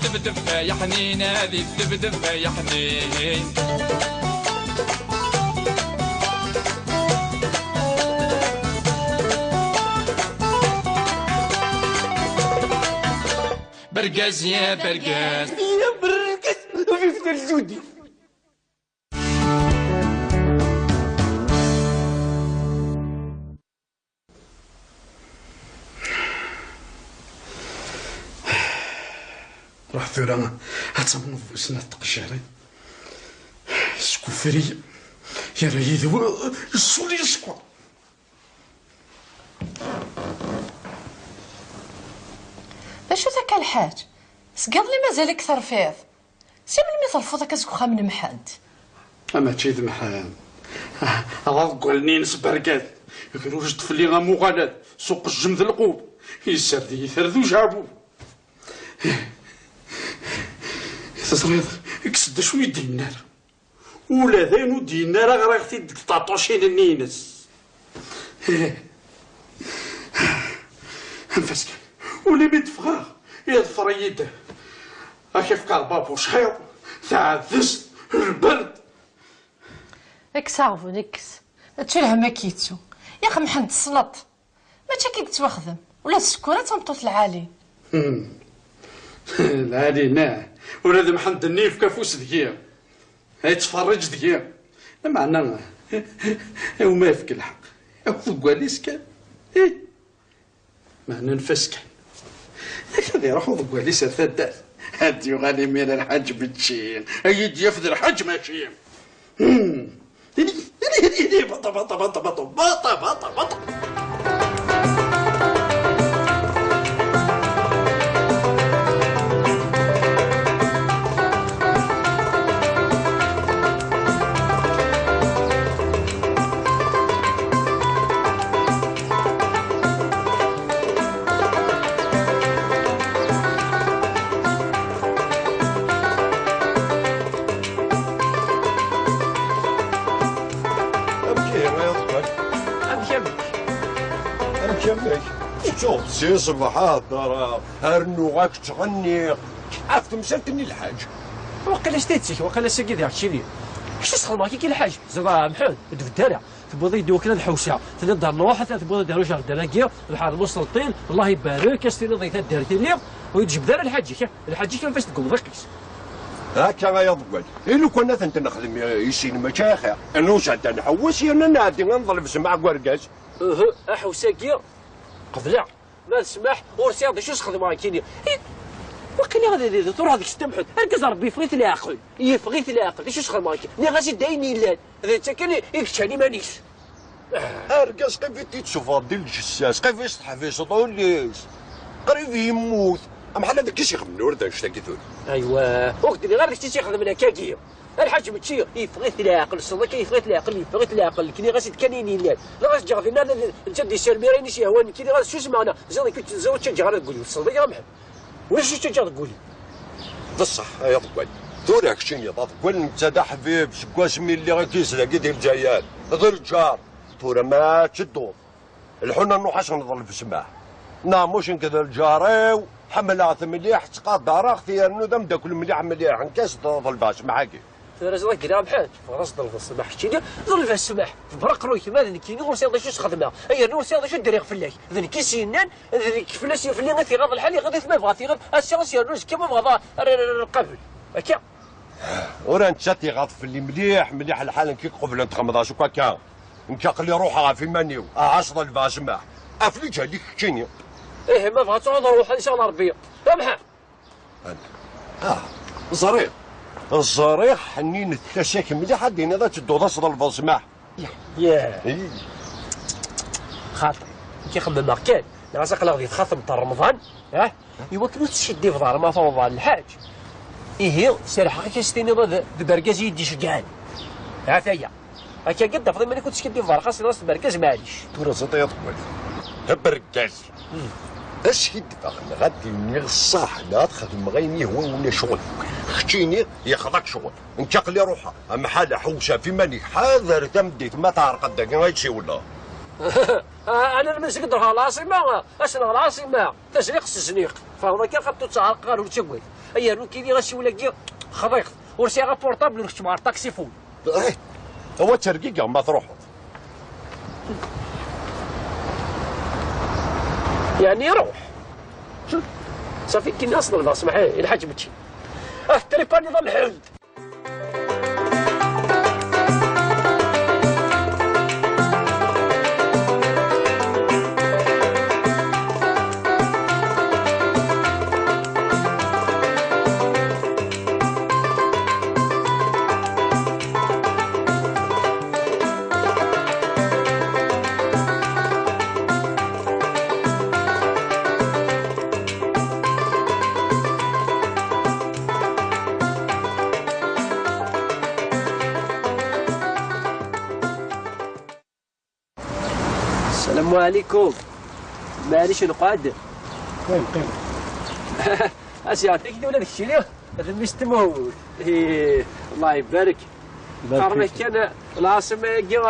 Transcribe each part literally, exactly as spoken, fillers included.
Debdeb ya ḥnin, ad iddebdeb ya ḥnin. Bergaz ya bergaz. Ya bergaz, vive le Judi. Ruḥ tura ad tamneḍ bu snat tqejjirin. Skufri yerra-yi d yessuli sskeṛ. D acu-t akka lḥaǧ? Seg iḍelli mazal-ik terfiḍ? Si melmi terfuḍ akka seg uxxam n Mḥend? A mačči d Mḥend. Ah, aḍeggal-nni-ines bergad. Grujed fell-i am uɣalad, s uqejjem d lqub. Yessared-iyi-t ar d ujeɛbub. Teẓriḍ, kkes-d acu i d-yenna ara. Ula d ayen ur d-yenna ara ɣriɣ-t-id deg tṭaṭucin-nni-ines. Anef-as kan. Ula mi d-ffɣeɣ, iḍfer-iyi-d. Ad k-afkeɣ babuc xiḍ, taɛdest, lberd. Kkes aɣbel, kkes. Mačči lhemm ad k-yettu. Yax Mḥend tessneḍ-t. Mačči akka i yettwaxdem. Ula d Sekkura d tameṭṭut lɛali. Hmm. Lɛali, nah. Ula d Mḥend-nni yefka afus deg-i. Yettferriǧ deg-i. Lameɛna, iwma yefk lḥeqq. Iwet deg walis kan. Ih. Meɛna anef-as kan. Yak ad iruḥ uḍeggal-is ar taddart. Ad d-yuɣal imir lḥaǧ mačči. Ad yi-d-yaf d lḥaǧ mačči. Hmm. Ili, ili, ili, ili, baṭa, baṭa, baṭa, baṭa, baṭa, baṭa, baṭa. Amek ihi ay aḍeggal? Amek amek? Amek amek? Teččuḍ si ṣṣbeḥ heddreɣ, rnuɣ-ak ttɣenniɣ. Af temsalt-nni lḥaǧ. Waqila s tayet-ik, waqila s-agi diɣ keččini. Kečč sxedmeɣ-k-ik lḥaǧ, ẓra Mḥend, ur d-bedd ara. Tewwiḍ-iyi-d iwakken ad ḥewseɣ. Tenniḍ-d ar nruḥ, atan tewwiḍ-iyi-d ar ujeɣdal-agi, lḥerm uselṭin, Allah ibarek, ad s-tiniḍ di taddart i lliɣ, ur yi-d-jbed ara lḥaǧ-ik, lḥaǧ-ik anef-as deg umḍiq-is. Akka ay aḍeggal. I lukan ad tent-nexdem i, i sin, mačči axir? Nusa-d ad nḥewwes, yerna nɛeddi ad neḍleb ssmaḥ deg urgaz. Uhu, aḥewwes-agi, qebleɣ. Ma d ssmaḥ, ur sɛiɣ d acu sxedmeɣ nekkini. I, waqila ad, ad, ad, ad truḥ deg-s tamḥut. Argaz Rebbi yeffeɣ-it leɛqel. Yeffeɣ-it leɛqel. D acu sxedmeɣ nekkini? Nniɣ-as-id ayen yellan. D netta kan i, i yeččan iman-is. Argaz qif i t-id-tessufɣeḍ di lǧessa-s, qif i s-teḥbiseḍ ul-is. Qrib yemmut. Amḥal ad k-ixedmen ur d annect-agi tura. Aywa, ur k-d-nniɣ ara d kečč i tt-ixedmen akkagi. Lḥaǧ mačči yeffeɣ-it leɛqel, sseḍ akka yeffeɣ-it leɛqel, yeffeɣ-it leɛqel, nekk nniɣ-as-d kan ayen yellan. Neɣ ad ǧǧeɣ dinna, ad, ad, netta d-yessermir ayen i s-yehwan, nekk nniɣ-as susem, ur ttaǧǧaɣ ara deg wul-iw, tessneḍ-iyi a Mḥend. Ulac acu ttaǧǧaɣ deg wul-iw. D ṣṣeḥ ay aḍeggal. Tura keččini d aḍeggal, netta d aḥbib seg wasmi lliɣ akkis dagi di Lezzayer. D lǧar. Tura ma tedduḍ, lḥuna nruḥ-as neḍleb ssmaḥ. Neɣ muc nekk d lǧar-iw, ḥemmleɣ-t mliḥ, ttqadareɣ-t, yernu d ameddakel mliḥ mliḥ, nekk-as ḍelbeɣ ssmaḥ-agi. Tura ziɣ akken a Mḥend, tebɣiḍ ad s-ḍelbeḍ ssmaḥ keččini, ḍleb-as ssmaḥ, tebreq ruyt, ma d nekkini ur sɛiɣ d acu sxedmeɣ, yernu ur sɛiɣ d acu ddreɣ fell-ak, d nekk i s-yennan, d nekk fell-as, fell-i ad t-iɣaḍ lḥal, iɣaḍ-it ma yebɣa ad t-iɣaḍ, ass-a ad s-yernu azekka ma yebɣa ad, ad, ad, ad, ad qabel. Akka. Ur nettat iɣaḍ fell-i mliḥ, mliḥ lḥal, nekk i iqublen txemmeḍ-as akk akka. Nekk aql-i ruḥeɣ ɣef iman-iw, aha s-ḍelbeɣ ssmaḥ. Af lǧal-ik keččini. Ihi ma bɣa ad truḥeḍ ruḥ, ad yesɛu Rebbi. Amḥa! Ah, ẓriɣ. Ẓriɣ ḥninet tasa-k mliḥ, ad d-tiniḍ ad tedduḍ ad s-ḍelbeḍ ssmaḥ. Yah. Ih. Xaṭi, nekk i xemmemeɣ kan, nniɣ-as aql-aɣ di txatemt n Remḍan, ah, iwakken ur teskidibeḍ ara ma tawḍeḍ ɣer lḥaǧ. Ihi, serrḥeɣ-ak ad s-tiniḍ d, d bergaz i yi-d-iceggɛen. Ataya. Akka kan tafeḍ iman-ik ur teskidibeḍ ara, xas nniɣ-as d bergaz, maɛlic. Tura ẓiṭ i iḍewwal. D bergaz. Hmm. Askiddbeɣ neɣ ad d-iniɣ ṣṣaḥ neɣ ad xedmeɣ ayen yehwan, ulac ccɣel. Keččini yexḍa-k ccɣel. Nekk aql-i ruḥeɣ. Amḥal ḥewwes ɣef iman-ik, ḥader tameddit ma tɛerqeḍ dagi ad tsiwleḍ. Ah, ana lmizig d-ruḥeɣ lɛaṣima, ass-nneɣ lɛaṣima, tazniqt s zzniq. Fehmeḍ akka, xaṭi ur ttɛerqeɣ ara, ur ttagad. Ay rnu kini asiwel-agi, xḍiɣ-t. Ur sɛiɣ apurṭabl, ur keččmeɣ ar taxi phone. Eh, awa ttergigiɣ ma truḥeḍ. Yeɛni ruḥ. Ṣafi, kini aṣ-ḍelbeɣ smeḥ, eh, i lḥaǧ mačči. Ah, tripani d amḥend. السلام عليكم. معليش نقعد. قيم، قيم. اسي يعطيك دولة داكشي ليه. هذا ميس تموت. إيه، الله يبارك. بارك قرنك فيك. كان العاصمة يجي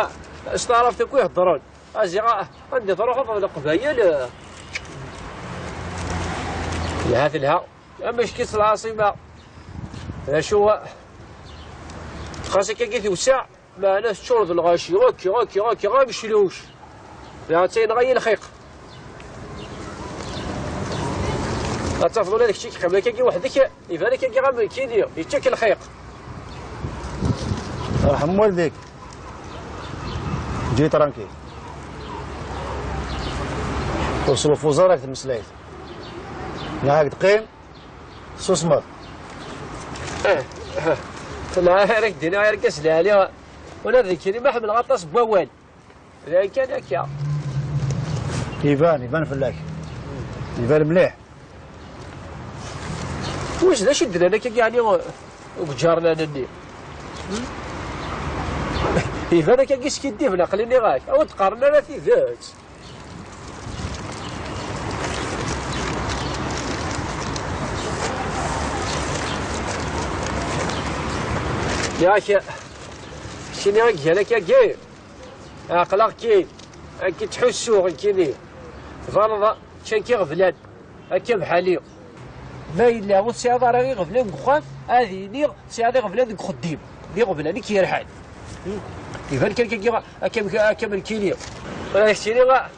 استعرفت كوي يهضرون. ازي غا-، عندي تروح في القبايل. لها في لها. اما شكيت العاصمة. شو؟ خاصك كي توسع. معنا تشرد الغاشي، غاكي، غاكي، غاكي، غا مشلوش. لا، تين غاي الخيق. غتفضل هذاك الشيء كيخدم لك كي وحدك، يبان لك كي غا من كيدي، يتشك الخيق. ارحم والديك. جي ترانكيل. وصلوا في وزارة المسلايت. نهار تقيم. سوسمر. اه، اه. لا، راك دينا غير كاس العالي. ولا ذكري ما حمل غطاس بوال. لا كان هكا. يبان، يبان فلاك. يبان مليح. واش ذا شد لنا كي يعني وجارنا نني. يبان كي سكيدي في العقل اللي غاك. او تقارن لنا في ذات. ياك شنو غير لك يا كي؟ عقلك كي كي تحسو كيني. تفرض كان كي غفلان هكا بحالي. ما إلا وتسعد راه غير غفلان ديك الخام، هذه يني تسعد غفلان ديك الخديم. دي غفلان كي يرحل. يبان كان كي هكا، هكا من كيني. راه يشتري غا.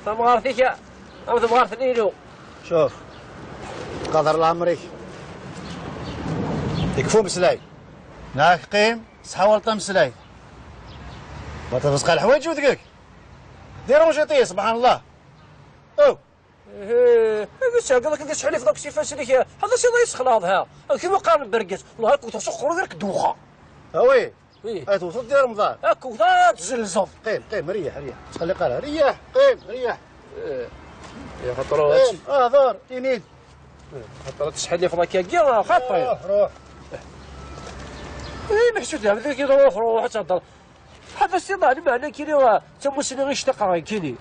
تمغارتك، أم تمغارت نينو. شوف، قدر العمري يكفو مسلاي. ناك قيم، صحا ولطا مسلاي. ما تفسخ الحوايج ودقيق. ديرونجي طيه، سبحان الله. أو. إيه، إيه، بس هكذا كي تسحلي في ذاك السيفاس اللي كي-، هذا سي الله يسخن هذا، ها. كيما قال البرقاس، والله كنت أسخر غير كدوخة. آه وي. إيه. آه، توصل ديال رمضان. هاك وثا تزلزل. قيم، قيم، ريح، ريح. خلي قالها. ريح، قيم، ريح. إيه. يا خطرات. قيم، آه، دار، إنين. إيه، خطرات تسحلي في ذاك يا خطير. روح، روح. إيه، محسود هذا كي روح، روح، تهضر. هذا السيد على معنى كيري راه تموسني غير اشتاق غير كيني.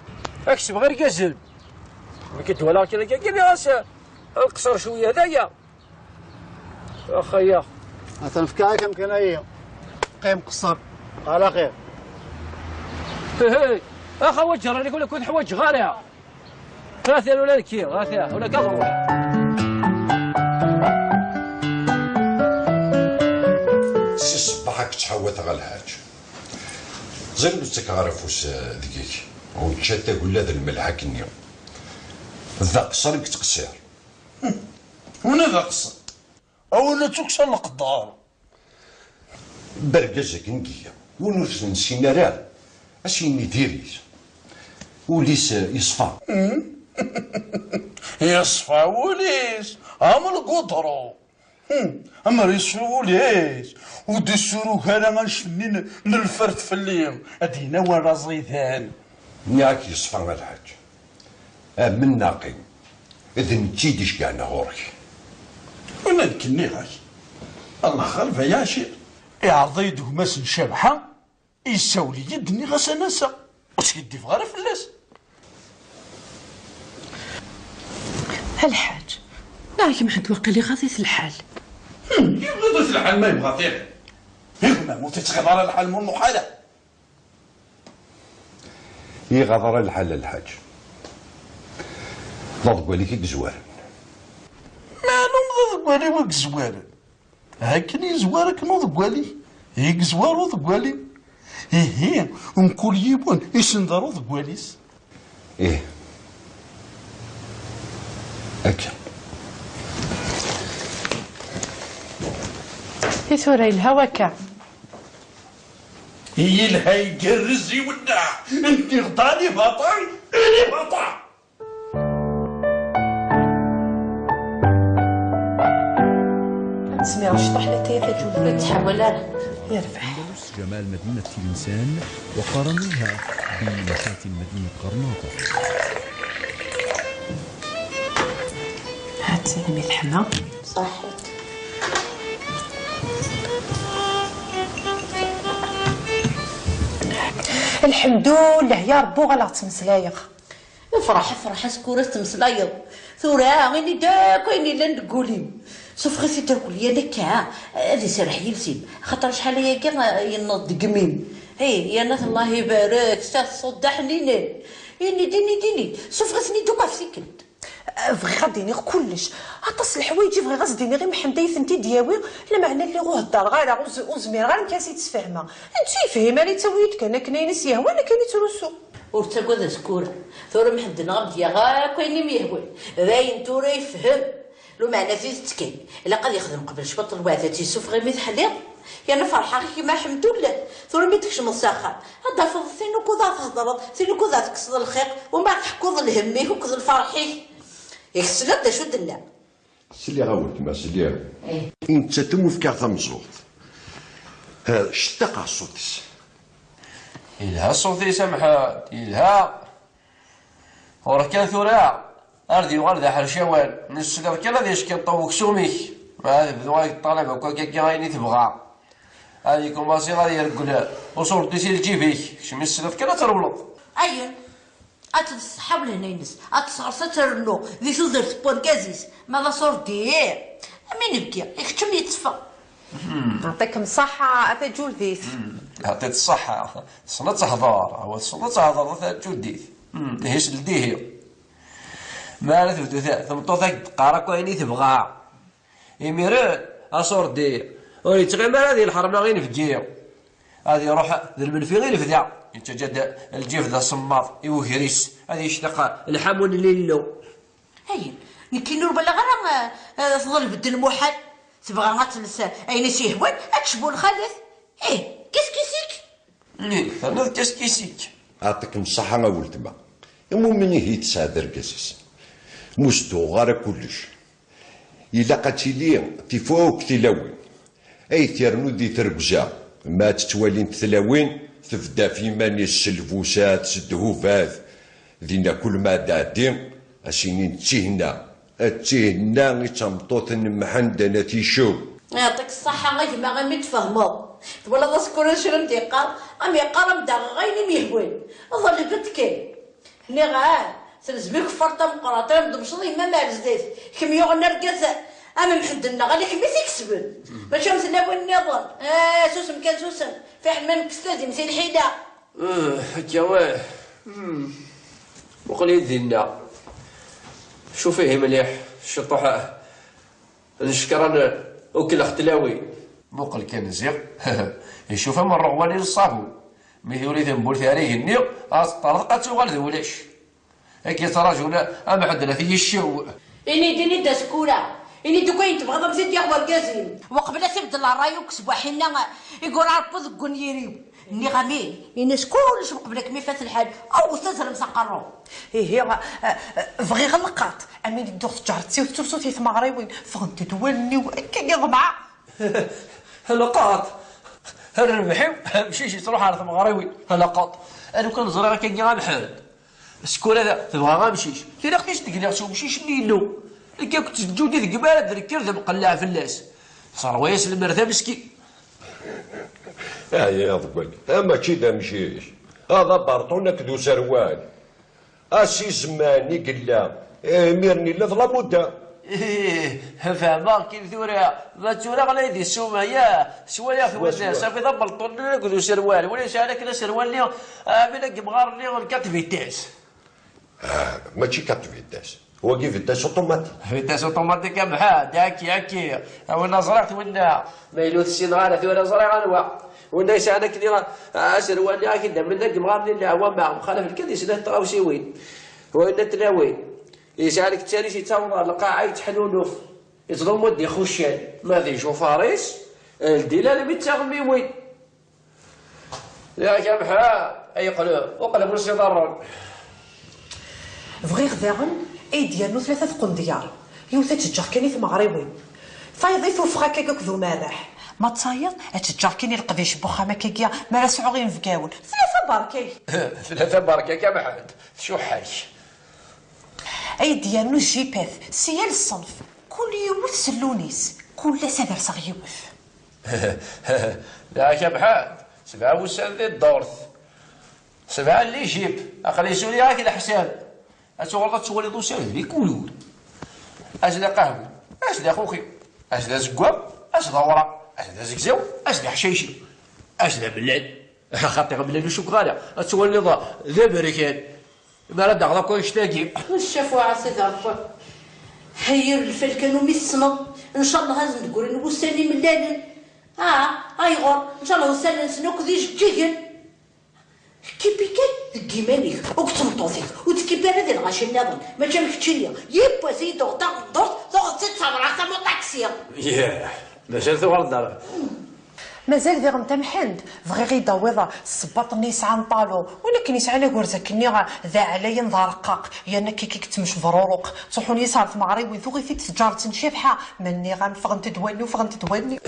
اكسب غير جزم. ما كنت ولا كذا كيري راس. نقصر شوية هذايا. اخيا. تنفكاك يمكن اي. قيم قصر. على خير. هي هي. اخا وجه راني نقول لك كنت حوايج غالية. ثلاثة ولا الكيلو، ثلاثة ولا كم. Si ṣṣbeḥ ad k-ttḥawat ɣer lḥaǧ. Ẓer ur ttak ɣer afus, eh, deg-k. Ur čča tagella d lmelḥ akkenni. D aqṣer i yettqeṣṣir. Wina d aqṣer. Awal ad tuksa leqder. Bergaz akken giya. Win ur t-nessin ara, ad s-yini diri-t. Ul-is, eh, yeṣfa. Yeṣfa wul-is, am lgudru. Hmm, amer yesru wul-is, ur d-issurug ara anect-nni n, n lfert fell-i, ad d-yini war aẓidan. Nniɣ-ak yeṣfa a lḥaǧ. Amen neɣ qim. D netta i d-iceggɛen ɣur-k. Win ad k-nniɣ-ak. Allah xaleb ay aɛcir. Iɛreḍ-iyi-d gma-s n Cabḥa. Yessawel-iyi-d, nniɣ-as ad n-aseɣ. Ur skiddibeɣ ara fell-as. A lḥaǧ, neɣ kemm ḥedd waqil iɣaḍ-it lḥal? Hmm, yebɣiḍ-it lḥal ma yebɣa-t ihi. Gma, ur tettɣiḍ ara lḥal mu lmuḥala. Iɣaḍ ara lḥal a lḥaǧ. D aḍeggal-ik i yezwaren. Meɛlum d aḍeggal-iw i yezwaren. Akken yezwar akken uḍeggal-ik, i yezwar uḍeggal-iw. Ihi, mkul yiwen isenḍer uḍeggal-is. Ih. Akka. I tura yelha wakka. Yelha igerrez iwenneɛ. Nniɣ-d ali baṭa, ali baṭa. Ad nezmireɣ cṭuḥ la tayat aǧul. Ur ttḥawal ara. Yerbeḥ. جمال مدينة تلمسان وقارنوها بمشاة مدينة غرناطة. هات سلمي الحنة. صحيت. الحمد لله يا رب وغلا تمسلايغ. Ifreḥ, ifreḥ, askura tettmeslayeḍ. Tura, ini-d akk ayen yellan deg wul-im. Sufeɣ-it-id akk, yan akka, ad iserreḥ yiles-im. Axaṭer acḥal ayagi, eh, yenneḍ deg imi-m. Hey, yan at Allah ibarek, s at ṣṣedda ḥninen. Ini-d, ini-d, ini-d. Sufeɣ-iten-id akk ɣef tikkelt. Bɣiɣ ad d-iniɣ kullec. Aṭas n leḥwayeǧ i bɣiɣ ad s-d-iniɣ i Mḥend ay tent-id-yawi, lameɛna lliɣ ur heddreɣ ara, ur z-, ur zmireɣ ara amek ara s-id-sfehmeɣ. Netta yefhem ara yettawi-yi-d kan akken ayen i s-yehwan akken i ttrusuɣ. Ur ttagad askura. Tura Mḥend-nneɣ ad d-yaɣ akk ayen i m-yehwan. D ayen tura yefhem. Lumeɛna tidet kan, ilaq ad yexdem qbel cwiṭ n lweɛdat, yessufeɣ imi teḥliḍ. Yerna ferḥeɣ-ik, ma ḥemdullah. Tura mi d-tkecmeḍ s axxam, ad d-tafeḍ tin ukud ad thedreḍ, tin ukud ad tekkseḍ lxiq, u ma teḥkuḍ lhemm-ik akked lferḥ-ik. Yak tesliḍ d acu d-nniɣ? Sliɣ a weltma, sliɣ. Eh. Nettat umi fkiɣ tameẓẓuɣt. Eh, ctaqeɣ ṣṣut-is. Yelha ṣṣut-is a Mḥend, yelha. Ɣur-k kan tura, ar d-yuɣal d aḥercawan. Nesliḍ kan ad yeckenṭew weksum-ik. Ma ad bduɣ ad yeṭṭalab akk akka ayen i tebɣa. Ad ikumasi ad yergel uṣurdi si lǧib-ik. Kecmi tesliḍ kan ad trewleḍ. Ayen? Ad d-tṣeḥḥa lehna-ines, ad tesɣers ad trennu di tudert n wergaz-is, ma d aṣurdi, am inebgi, ikeččem yetteffeɣ. Yeɛṭikem ṣṣeḥḥa a taǧuldit. Yeɛṭi-k ṣṣeḥḥa. Tessneḍ ad tehḍeḍ, awa tessneḍ ad tehḍeḍ a taǧuldit. Hmm, ihi sel-d ihi. Mi ara tebdu ta-, tmeṭṭut ad k-d-teqqar akk ayen i tebɣa. Imiren, aṣurdi, ur yettɣimi ara di lḥerma i lebgi. Ad iruḥ d lmenfi i lebda. Yettaǧǧa-d lǧib d asemmaḍ i ugris, ad yectaq lḥamu n Lillu. Ayen, nekkini ur balaɣ ara, eh, eh, teḍleb-d lmuḥal. Tebɣa ad tels ayen i s-yehwan, ad tecbu lxalat. Ih, qu'est-ce que c'est que? Ih, terniḍ qu'est-ce que c'est que? Yeɛṭikem ṣṣeḥḥa a weltma. Imumen ihi tesɛa d argaz-is. Mu s-d-tuɣ ara kullec. Ilaq ad tili tif akk tilawin. Ay ternu di tregza, ma tt-ttwalint tlawin, tebda ɣef yiman-is s lbusat, s ddhubat. Dinna kul ma d-tɛeddi, ad s-inin d tihenna. D tihenna i d tameṭṭut n Mḥend n At Yiccew. Yeɛṭik ṣṣeḥḥa a gma imi d-tfehmeḍ. Twalaḍ asekkura acu ara m-d-yeqqar? Am yeqqar am d-aɣeɣ ayen i m-yehwan. Ḍleb-d kan. Nniɣ-ah, telzem ikeffar tameqqrant, ara m-d-mceḍ yemma-m ar zdat. Kemm yuɣen argaz am Mḥend-nneɣ, ala kemm i t-ikesben. Mačči am tlawin nniḍen. Ah, susem kan, susem. Fiḥel ma nekkes tadimt i lḥila. Ah, akka, ah. Hmm. Muqel-iyi-d dinna. Cuf ihi mliḥ, ciṭuḥ n ccekra n uklex tlawin. Muqel kan ziɣ. Icuf am rreɣwan i ṣṣabun. Mi tuli tembult ar igenni, ad teṭṭerḍeq ad tuɣal d ulac. Akken yettraǧun a Mḥend n At Yiccew. Ini-d, ini-d asekkura. Ini-d akk ayen tebɣiḍ am t-id-yaɣ wergaz-im. Uqbel ad t-ibeddel ṛṛay akk s waḥinna, igura Ṛebbi deg wenyir-iw. Nniɣ amin, ini-as kullec uqbel ad kem-ifat lḥal. Awwet azrem s aqerru. Ihi, eh, eh, bɣiɣ lqaṭ. Amin dduɣ teǧǧaret siwt tursuti tmeɣriwin. Ffɣent-d wallen-iw akka i ḍemɛeɣ. Lqaṭ. Rrbeḥ-iw, amcic yettruḥ ar tmeɣriwin. Lqaṭ. A lukan ẓriɣ akka a Mḥend. Sekkura da, tebɣa amcic. Tilaq-is d-gliɣ s umcic-nni inu. Nekk akked tǧuddit deg mi ara d-nekker d amqelleɛ fell-as. Terwa-yas lmerda meskin. Ɛyiɣ deg wagi. Ah, mačči d amcic. Ah, d abarṭun akked userwal. Ah, si zzman i yella. Eh, imiren yella d lamuda. Ih, fehmeɣ-k-in tura. Ma d tura ɣlay di ssuma, ya, swalaɣ-t. Swaswa. Winna, safi d abelṭun-nni akked userwal. Win yesɛan akken aserwal-nni, ah, min agemɣar-nni n quatre vitesses. Ah, mačči quatre vitesses. Wagi vitesse automatique. Vitesse automatique, a Mḥend, aki, aki. A winna ẓriɣ-t winna. Ma yella ur t-ssineɣ ara, tura ẓriɣ anwa. Winna yesɛan akken, ah, aserwal-nni, akken d-, min agemɣar-nni n leɛwama, mxalaf lkan di snat tɣawsiwin. Winna tlawin. Yesɛa lkettan-is yettaweḍ ɣer lqaɛa, yettḥnunuf, yettḍummu-d ixuccan, ma d ijufaṛ-is, ldi-l almi d taɣmiwin. Yak a Mḥend, ay qleb, uqleb ur s-iḍerren. Bɣiɣ daɣen ay d-yernu tlata tqendyar, yiwet ad tt-ǧǧeɣ kan i tmeɣriwin, tayeḍ i tufeɣ akka akked umerreḥ. Ma d tayeḍ, ad tt-ǧǧeɣ kan i leqdic n wexxam akkagi, mi ara sɛuɣ inebgawen. Tlata berka-k. Tlata berka-k a Mḥend, tcuḥḥ-ak. Ay d-yernu jipet, si yal ṣṣenf, kul yiwet s llun-is, kul ass ad rseɣ yiwet. Yak a Mḥend, sebɛa wussan di ddurt, sebɛa n lijip, aql-i suriɣ-ak leḥsab. Ad tuɣaleḍ ad twaliḍ usan di kulur. Ass d aqehwi, ass d axuxi, ass d azeggaɣ, ass d awraɣ, ass d azegzaw, ass d aḥcayci, ass d amellal. Xaṭi amellal ur cukkeɣ ara ad twaliḍ d aberkan. Mi ara d-taɣeḍ akk annect-agi. Ccafeɛ a Sidi Ṛebbi. Hayir lfal kan umi tessneḍ. Ncallah ad sen-d-ggrin wussan imellalen. Ah, ayɣer? Ncallah ussan-nsen akk d ijeǧǧigen. Kipi kan deg yiman-ik, akked tmeṭṭut-ik, ur tkipi ara di lɣaci nniḍen, mačči am keččini, yiwwas i yi-d-tuɣeḍ taɣeddurt, tuɣeḍ-tt-id tabrat am uṭaksi. Yah, mazal tuɣaleḍ-d ar Mazal diɣen a Mḥend, bɣiɣ i d-tawiḍ ssebbaṭ-nni yesɛan ṭalu, win akken yesɛan agerz akkenni d aɛlayen d areqqaq, yerna kiki yettmecberruruq, ttruḥun yis ar tmeɣriwin, tuɣ-it-id tǧaret n Cabḥa, ma nniɣ-am ffɣent-d wallen-iw, ffɣent-d wallen-iw.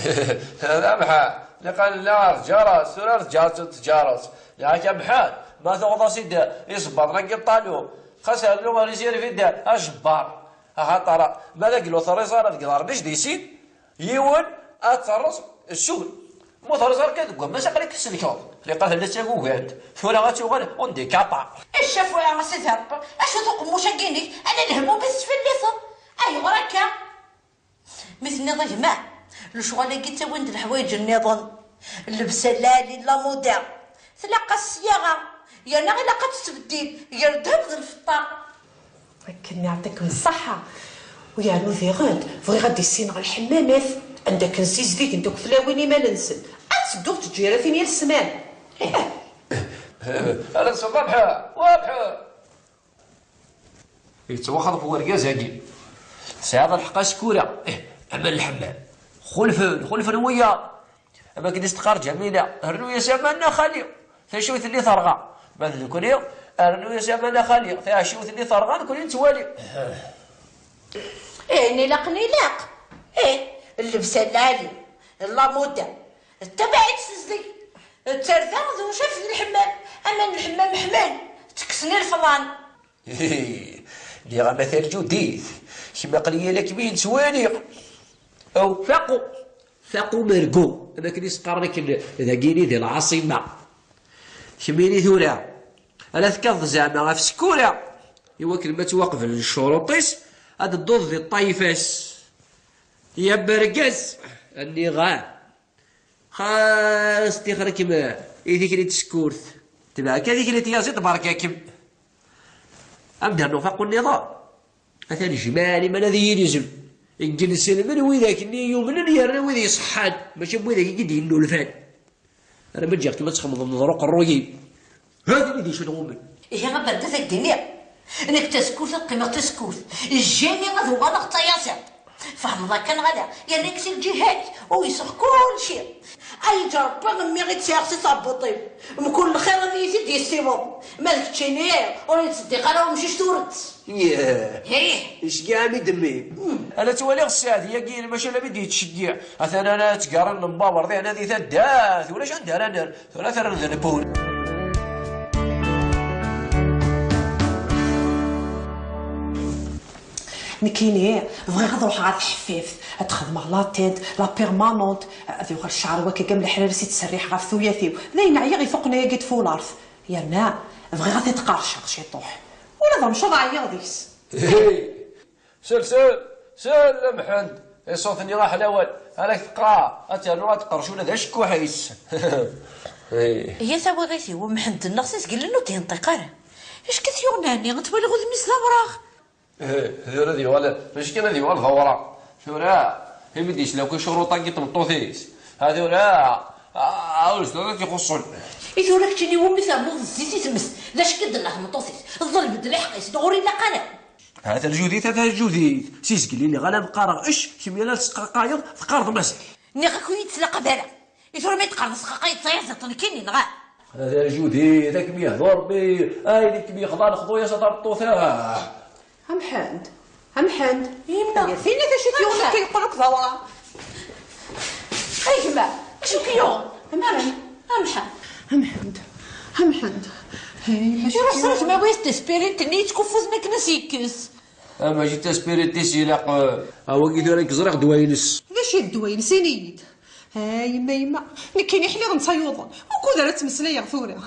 A Mḥend, niqal nella ar tǧaret, tura ar tǧaret n tǧaret. Yak a Mḥend, ma tuɣeḍ-as-id isebbaḍen-agi n ṭalu, xas rnu réserve-d ajebbar. Axaṭer ma d aglu terriẓ ara deg iḍarren-is di sin, yiwen ad terreẓ ssuq. Ma ur terriẓ ara kan deg wammas, aql-ik tselkeḍ. Riqa tella d tagugant. Tura ad tuɣal handicapée. Ccafeɛ a Sidi Ṛebbi, acu-t uqemmuc-agi-inek? Ala lehmum i tesfilliteḍ. Ayɣer akka? Mi tenniḍ a gma, lecɣal-agi ttawin-d leḥwayeǧ nniḍen. Llebsa lɛali, la mode. Tlaq-as ssyaɣa. Yerna ilaq ad tettbeddil gar ddheb d lfeṭṭa. Akken, yeɛṭikem ṣṣeḥḥa. U yernu diɣen, bɣiɣ ad d-issineɣ lḥemmamat, anda akken ssizdigent akk tlawin iman-nsen. Ad tedduɣ teǧǧiratin yal ssmana. Ih. Ala, ṣṣeḥḥa, Wabḥa. Yettwaxḍef wergaz-agi. Tesɛiḍ lḥeqq a Sekkura. Ih, aman lḥemmam. Xulfen, xulfen wiyaḍ. Am akken i s-teqqar Ǧamila, rnu-yas aman a xali. Tacu i telli terɣa? Ma d nekni, rnu-yas aman a xali. Tacu i telli terɣa, nekni nettwali. Ih, ayen ilaqen ilaq. Ih, llebsa lɛali, la mode, ttabaɛit tezdeg. Ttarda d ucaf d lḥemmam. Aman lḥemmam ḥman, ttekksen i lefḍan. Nniɣ-am a Taǧudit, kemm aql-iyi ala kem i nettwali. Aw, faqu, faqu mergu, am akken i s-qqaren akken dagini di lɛaṣima. Kemmini tura, ala tekkaḍ zeɛma ɣef Sekkura, i wakken ma ttwaqblen ccuruṭ-is, ad tedduḍ di ṭṭayfa-s. Ya bergaz, nniɣ-am. Xas tixer-ikem i tikli n tsekkurt, tebɛek a tikli n tyaziḍt, berka-kem. Am d-rnuɣ faqu nniḍen. Atan jmaɛ liman ad iyi-ilzem. Deg inselmen widak-nni yumnen yerna wid iṣeḥḥan, mačči am widak i d-yennulfan. Ara ma ǧǧiɣ-kem ad txemḍeḍ ḍer uqerruy-im. Hadi i d-icuḍ ɣummen. Ihi a berda ad ak-d-iniɣ. Nekk d tasekkurt ad qqimeɣ d tasekkurt. Jjani ad uɣaleɣ d tayaziḍt. Tfehmeḍ akka neɣ ala? Yerna-k si lǧiha-k, u yesɛa kulci. Ay yeǧǧ Rebbi mmi i d-sɛiɣ si tɛebbuṭ-im. Mkul lxir ad iyi-t-id-yessiweḍ. Ma d keččini, ur yettseddiq ara umcic turet. Yah. Ih. Iceggeɛ-am i d-mmi. Ala ttwaliɣ sseɛd-agi, maca la mi d-yettceggiɛ. Atan ara ttgarren lembaber diɣen di taddart, ulac anda ara nerr. Tura terren d lbul. Nekkini bɣiɣ ad ruḥeɣ ɣer tḥeffift, ad xedmeɣ la teinte, la permanente, ad yuɣal ccɛer wakka am leḥraris i ttserriḥeɣ ɣef tuyat-iw. Dayen ɛyiɣ i tuqqna-agi n tfulart. Yerna bɣiɣ ad t-id-qerrceɣ ciṭuḥ. Ula d amecṭuḥ ɛyiɣ deg-s. Selsel! Sel a Mḥend, iṣṣut-nni aḥlawal, ara k-teqqar, ad ternu ad tqerrec ula d acekkuḥ-is. Ay. Ya tawaɣit-iw, Mḥend-nneɣ s izgillen ur d-yenṭiq ara. Acu k-yuɣen ɛni? Twalaḍ udem-is d awraɣ? Eh, tura ad yuɣal, mačči kan ad yuɣal d awraɣ. Tura, imi d-yesla akk icuruṭ-agi n tmeṭṭut-is. Ha tura, ah, ur zdat ad t-ixuṣṣen. I tura keččini wumi ternuḍ zzit i tmes? D acu k-d-tenna tmeṭṭut-is? Ḍleb-d lḥeqq-is, neɣ ur ilaq ara? Ha-t-a lǧudit, ha-t-a lǧudit. Si zgelli nniɣ ala m-qqareɣ ec, kemm yal ad tesqaqayeḍ, teqqareḍ mazal. Nniɣ-ak ur yi-d-tlaqab ara. I tura ma yi-d-teqqareḍ tesqaqayeḍ d tayaziḍt nekkini, neɣ? Ha-t-a lǧudit, ad kem-yehdu Rebbi, ayen i kem-yexḍa lexḍu-yas a tameṭṭut-a. A Mḥend, a Mḥend. Yemma. Ya tinna d acu i t-yuɣen akka yeqqel akk d awraɣ? A gma, acu k-yuɣen? A Mḥend, a Mḥend. A Mḥend, a Mḥend. Hey, acu k-yuɣen? Iruḥ s rejma-w s tespirint-nni yettkuffuten akken ad s-yekkes. Ah, mačči d taspirit-is ilaq, eh, a wagi tura nekk ẓriɣ ddwa-ines. D acu i d ddwa-ines? Ini-yi-d. Ha, yemma, yemma, nekkini ḥliɣ netta yuḍen. Wukud ara ttmeslayeɣ tura?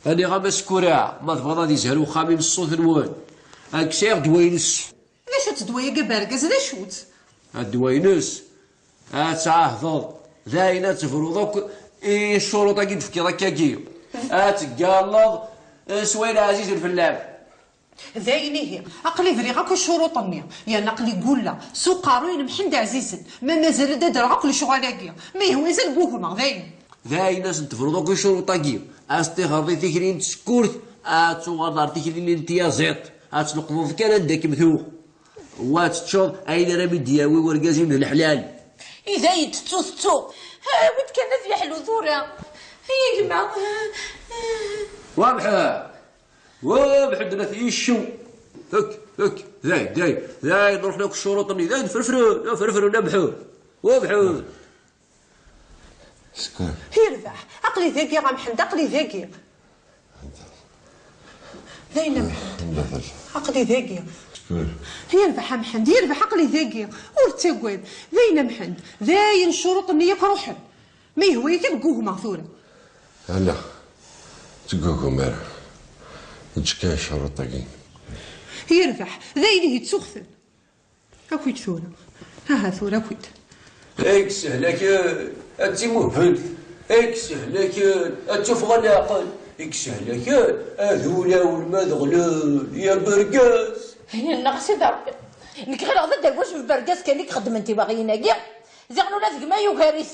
Aniɣ-am asekkura, ma tebɣiḍ ad izher uxxam-im s ṣṣut-nwen. Ad k-sɛiɣ ddwa-ines. D acu-tt ddwa-agi a bergaz, d acu-tt? A ddwa-ines, ad tɛahdeḍ, d ayen ad tebruḍ akk i ccuruṭ-agi d-tefkiḍ akkagi. Ad teggalleḍ, eh, s wayen ɛzizen fell-am. D ayen ihi, aql-i briɣ akk icuruṭ-nni, yerna aql-i gulleɣ s uqerruy n Mḥend Ɛzizen, ma mazal ad d-rreɣ akk lecɣal-agi, ma yehwa-yas ad gugmeɣ, d ayen. D ayen ad sen-tebruḍ akk icuruṭ-agi, ad s-tiɣreḍ i tikli n tsekkurt, ad tuɣaleḍ ɣer tikli-nni n tyaziḍt, ad tleqḍeḍ kan anda kem-tuɣ. Wa teččeḍ ayen ara m-id-yawi urgaz-im d leḥlal. I d ayen tettu tettu, awi-d kan ad yeḥlu tura. Ay a gma. Wabḥa! Wa Mḥend n At Yiccu. Fek, fek, day, day, day, nruḥ akk ccuruṭ-nni, day, nferfru, nferfru, nabḥu. Wa Mḥend. Skur. Yerbeḥ, aql-i dagi, a Mḥend, aql-i dagi. Dayen a Mḥend. Aql-i dagi. Skur. Yerbeḥ a Mḥend, yerbeḥ, aql-i dagi. Ur ttagad. Dayen a Mḥend, dayen ccuruṭ-nni yakk ruḥen. Ma yehwa-yak ad gugmeɣ tura. Ala, ur teggugum ara. Eǧǧ kan ccuruṭ-agi. Yerbeḥ, d ayen ihi ttuɣten. Akk-ik tura. Aha tura akk-ik. Ay yessehlaken, ad timuhbelt. Ay yessehlaken, ad tufɣa leɛqel. Ay yessehlaken, ad ulawen ma deɣlen, ya bergaz. Yenneɣ Sidi Ṛebbi. Nekk ɣileɣ d aderwac n bergaz kan i ixeddmen tiwaɣiyin-agi. Ziɣen ula d gma yugar-it.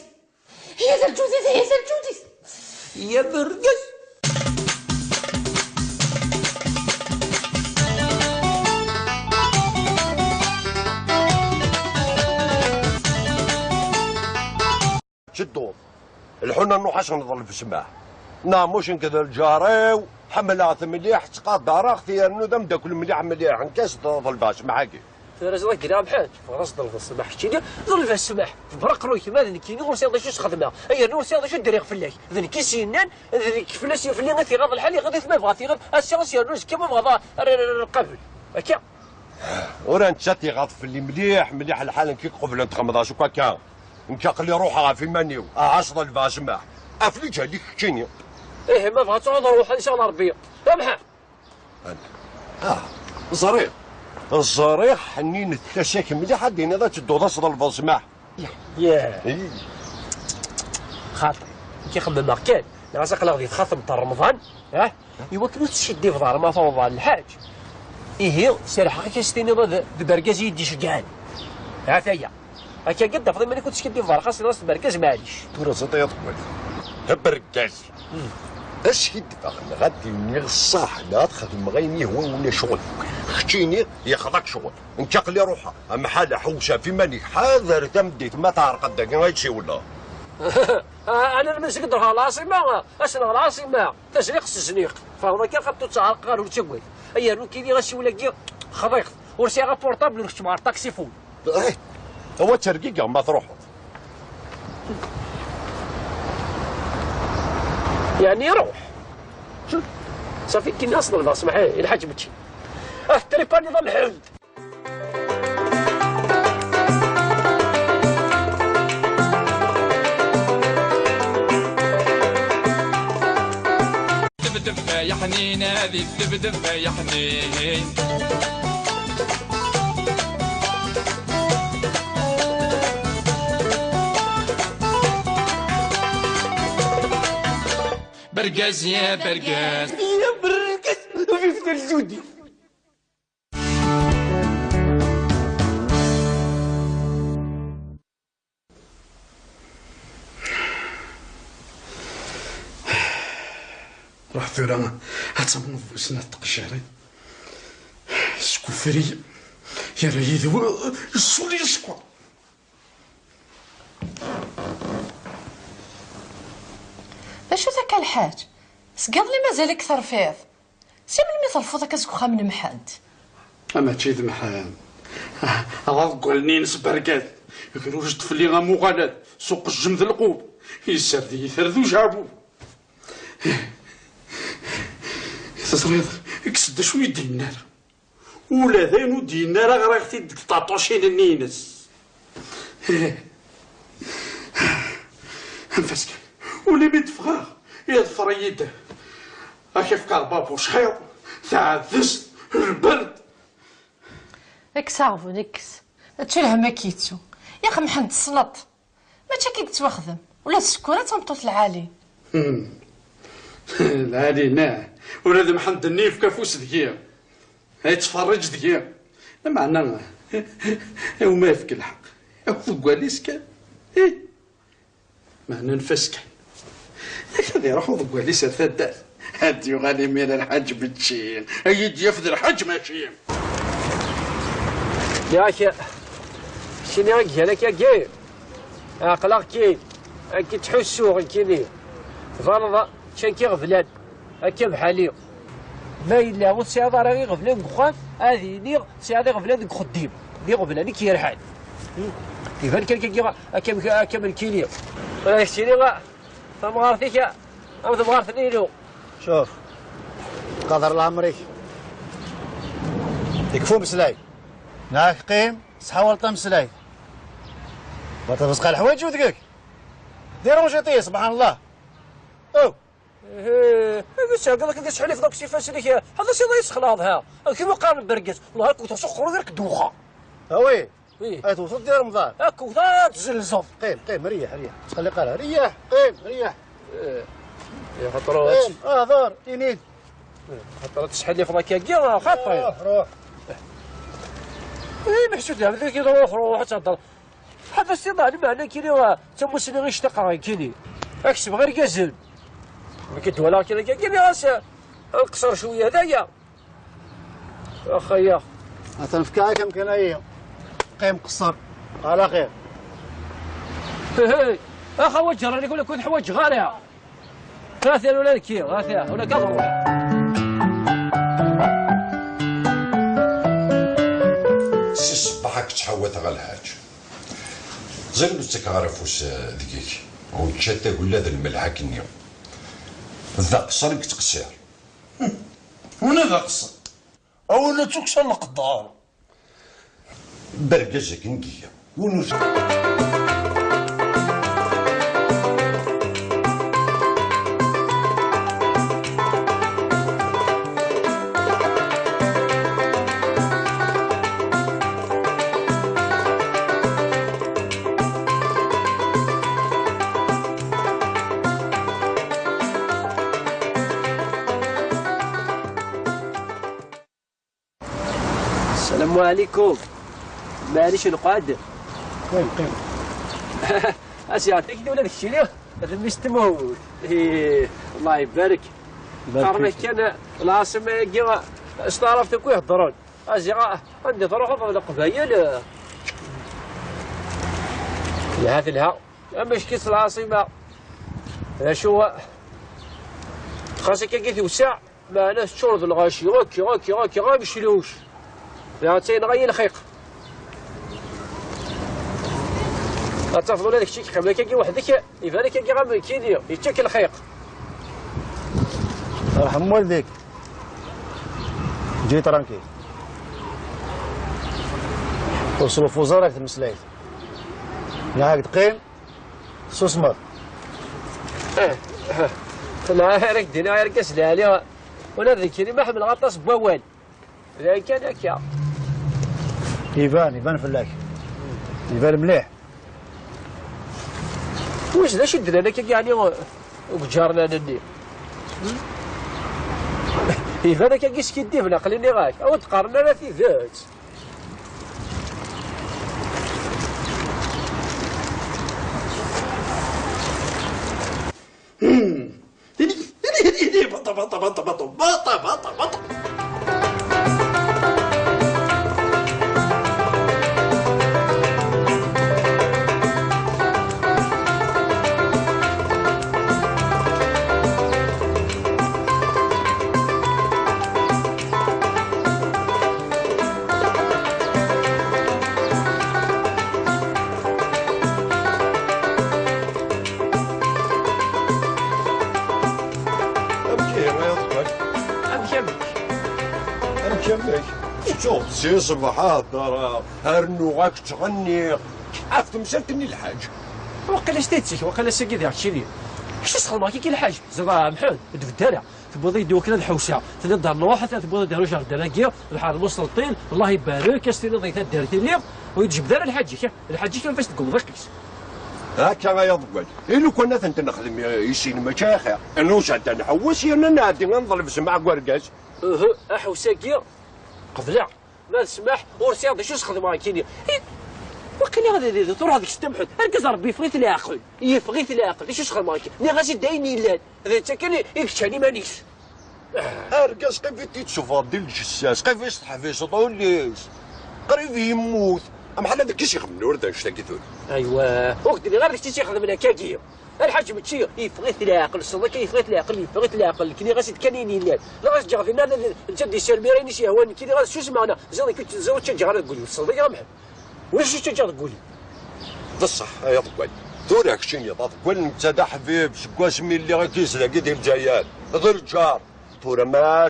Hiya d lǧudit, hiya d lǧudit. Ya bergaz. Tedduḍ. Lḥuna nruḥ-as neḍleb ssmaḥ. Neɣ muc nekk d lǧar-iw, ḥemmleɣ-t mliḥ, ttqadareɣ-t, yernu d ameddakel mliḥ, mliḥ. Nekk ad s-ḍelbeɣ ssmaḥ-agi. Tura ziɣ dagi a Mḥend, tebɣiḍ ad s-ḍelbeḍ ssmaḥ keččini? Ḍleb ssmaḥ, tebreq ruyt, ma d nekkini ur sɛiɣ d acu s-xedmeɣ, yernu ur sɛiɣ d acu d-rriɣ fell-ak. D nekk i s-yennan, d nekk fell-as, fell-i ad t-iɣaḍ lḥal, iɣaḍ-it ma bɣa t-iɣaḍ, ass-a ad s-yernu azekka ma bɣa ad, ad, ad, ad, ad qabel. Akka. Ur netta tiɣaḍ fell-i mliḥ, mliḥ lḥal, nekk i iqeblen txemmeḍ-as akk akka. Nekk aql-i ruḥeɣ ɣef iman-iw, aha s-ḍelbeɣ ssmaḥ. Af lǧal-ik keččini. Ihi ma bɣa ad truḥeḍ ruḥ, inshallah Rebbi. A Mḥend. Ah, ẓriɣ. Ẓriɣ, ḥnin tasa-k mliḥ, ad d-tiniḍ ad tedduḍ ad s-ḍelbeḍ ssmaḥ. Yah. Ih. Xaṭi, nekk xemmemeɣ kan, nniɣ-as aql-aɣ di texxamt n Remḍan, ah, i wakken ur teskidibeḍ ara ma tawḍeḍ ɣer lḥaǧ. Ihi, serḥeɣ-ak ad s-tiniḍ d, d bergaz i yi-d-iceggɛen. Ataya. Akka kan tafeḍ iman-ik ur teskidibeḍ ara, xas nniɣ-as d bergaz, maɛlic. Tura ẓiṭ ay aḍewwal. D abergaz. Hmm. Askiddbeɣ neɣ ad d-iniɣ ṣṣeḥ neɣ ad xedmeɣ ayen yehwan ulac ccɣel. Keččini yexḍa-k ccɣel. Nekk aql-i ruḥeɣ. Amḥal ḥewwes ɣef iman-ik. Ḥader tameddit ma teɛreq-d dagi ay d-siwleḍ. Ana lmi seg d-ruḥeɣ lɛaṣima, ass-a lɛaṣima, tazniqt s zzniq. Fehmeḍ akka, xaṭi ur ttɛerqeɣ ara, ur ttagad. Ay yernu kini asiwel-agi xḍiɣ-t. Ur sɛiɣ apurṭabl, ur keččmeɣ ɣer taksifun. Eh, awa ttergigiɣ ma truḥeḍ. Yeɛni iruḥ. Ṣafi, kini aṣ-ḍelbeɣ ssmaḥ, eh, i lḥaǧ mačči. Ah, tripani d amḥend. Debdeb ya ḥnin, a di debdeb ya ḥnin. Argaz ya bergaz. Ya bergaz, ɣef talludi. Ruḥ tura ad tamneḍ bu snat tqejjirin. Skufri yerra-yi d wa, yessuli sskeṛ. D acu-t akka lḥaǧ? Seg iḍelli mazal-ik terfiḍ. Si melmi terfuḍ akka seg uxxam n Mḥend? A mačči d Mḥend. Aḍeggal-nni-ines bergaz. Grujed fell-i am uɣalad, s uqejjem d lqub. Yessared-iyi tarda ujeɛbub. Teẓriḍ, kkes-d acu i d-yenna ara. Ula d ayen ur d-yenni ara ɣriɣ-t-id deg tṭaṭucin-nni-ines. Anef-as kan. Ula mi d-ffɣeɣ, iḍfer-iyi-d. Ad k-afk Rebbi abucḥiḍ, taɛdest, lberd. Kkes aɣbun, kkes. Mačči lhemm ad k-yettu. Yak Mḥend tessneḍ-t. Mačči akka i yettwaxdem. Ula d Sekkura d tameṭṭut lɛali. Hmm. Lɛali, nah. Ula d Mḥend-nni yefka afus deg-i. Yettferriǧ deg-i. Lameɛna, iwumi yefk lḥeqq? Iwet deg wallis kan. Ih. Meɛna nfas kan. Yak ad iruḥ uḍeggal-is ar taddart. Ad d-yuɣal imir lḥaǧ Bečči. Ad yi-d-yaf d lḥaǧ Mačči. Nniɣ-ak, keččini i igan akkagi, ɛeqleɣ-k-id, ad k-ttḥussuɣ nekkini. Tbaneḍ ččan-k iɣeblan, akka bḥali. Ma yella ur tesɛiḍ ara iɣeblan deg uxxam, ad iniɣ tesɛiḍ iɣeblan deg uxeddim. D iɣeblan i k-yerḥan. Iban kan akkagi, akka, akka am nekkini. Ula d keččini, tamɣart-ik am temɣart n Ilu. شوف، قدر الأمر يكفو مسلاي. ناك قيم، سحاول طم مسلاي. بطل بس قال حوايج ودقيق. ديرونجي طيه، سبحان الله. أو. إيه، إيه، بس هكذا كي تسحلي في ذوك السيفاس اللي كي-، هذا سي الله يسخلاض، ها. كيما قال برقز، والله هاك وتسخروا غير كدوخة. آه وي. إيه. آه، توصل ديال رمضان. هاك وثا تزلزل. قيم، قيم، ريح، ريح. خلي قالها. ريح، قيم، ريح. إيه. يا خطرات. قيم، آه، دار، تينيد. إيه، خطرات تسحلي في ذاك يا خاطر. روح، روح. إيه، محسود هذا كي روح، روح، تهضر. هذا السيد على معنى كيلي راه تموسني غير اشتقى كيلي. اكسب غير جازل. ما كنت ولا كيلي كيلي راس نقصر شويه هذايا. اخ يا. تنفكاك يمكن اي قيم قصر. على خير. هي هي. اخا وجه راني نقول لك كل حوايج غاليه. ثلاثة ولا الكيلو، ثلاثة ولا كم؟ Si ṣṣbeḥ ad k-ttḥawat ɣer lḥaǧ. Ẓer ur ttak ɣer afus, eh, deg-k. Ur ččat tagella d lmelḥ akkenni. D aqṣer i yettqeṣṣir. Wina d aqṣer. Awin ad tuksa leqder. Bergaz akken giya. Win ur السلام عليكم. معليش نقعد. قيم، قيم. اسي يعطيك ولا داكشي ليه. هذا ميس تموت. إيه، الله يبارك. بارك قرنك فيك. كان العاصمة يجي استعرفت كوي يهضرون. ازي غا-، عندي تروح في القبايل. لها في لها. اما شكيت العاصمة. شو؟ خاصك كي توسع. معناه تشرد الغاشي، غاكي، غاكي، غاكي، غا مشلوش. يا تسين غاي الخيق. غتفضل هذاك الشيء كيخملك كي وحدك، يبان لك كي غا كيدير، يتشك الخيق. رحم والديك. جي ترانكيل. وصلوا في وزارة المسلايت. نهاك تقيم. سوسمر. اه، اه. انا غير دينا غير كاس العالي. ولا ذكري ما حمل غطاس بوال. لا كان هكا. يبان، يبان فلاك. يبان مليح. واش ذا شد لنا كي يعني وجارنا نني. Iban akka skiddiben, aql-i nniɣ-ak, a ur d-qqaren ara tidet. Amek ihi ay aḍebbal? Amek amek? Amek amek? Teččuḍ si ṣṣbeḥ heddreɣ, rnuɣ-ak ttɣenniɣ. Af temsalt-nni lḥaǧ. Waqila s tidet-ik, waqila ass-agi diɣ keččini. Kečč sxedmeɣ-k-id lḥaǧ. Ẓra Mḥend, ur d-bedda ara. Tewwiḍ-iyi-d iwakken ad ḥewseɣ. Tenniḍ-d ar nruḥ, atan tewwiḍ-iyi-d ar ujeɣ ddan-agi, lḥar n uselṭin, Allah ibarek, ad s-tiniḍ di taddart-nni, ur yi-d-jbed ara lḥaǧ-ik, lḥaǧ-ik anef-as deg umḍiq-is. Akka ay aḍebbal. I lukan ad tent-nexdem i, i sin mačči axir. Nusa ad nḥewwes yerna nɛeddi ad neḍleb ssmaḥ deg urgaz. Uhu, aḥewwes-agi, qebleɣ. Ma d ssmaḥ, ur sɛiɣ d acu sxedmeɣ nekkini. I, waqila ad, ad, ad truḥeḍ deg-s tamḥut. Argaz Rebbi yeffeɣ-it leɛqel. Yeffeɣ-it leɛqel. D acu sxedmeɣ nekkini? Nniɣ-as-id ayen yellan. D netta kan i, i yeččan iman-is. Argaz qrib i t-id-tufeḍ di lǧessas, qrib i s-teḥbiseḍ ul-is. Qrib yemmut. Amḥal ad k-ixemmen ur d annect-agi tura. Aywa, ur k-d-nniɣ ara d kečč i tt-ixedmen akkagi. A lḥaǧ mačči yeffeɣ-it leɛqel, sseḍ akka yeffeɣ-it leɛqel, yeffeɣ-it leɛqel, nekkni ɣas d kan ayen yellan. Neɣ ad ǧǧeɣ dinna, ad, ad, netta d-yessirmir ayen i s-yehwan, nekkni ɣas susmeɣ neɣ ziɣ ikk-, ziɣ ur ttaǧǧaɣ ara deg wul-iw, sseḍ akka a Mḥend. Ulac ur ttaǧǧaɣ deg wul-iw. D ṣṣeḥ ay aḍebbal. Tura keččini d aḍebbal, netta d aḥbib seg wasmi lliɣ akkis dagi di Lezzayer. D lǧar. Tura ma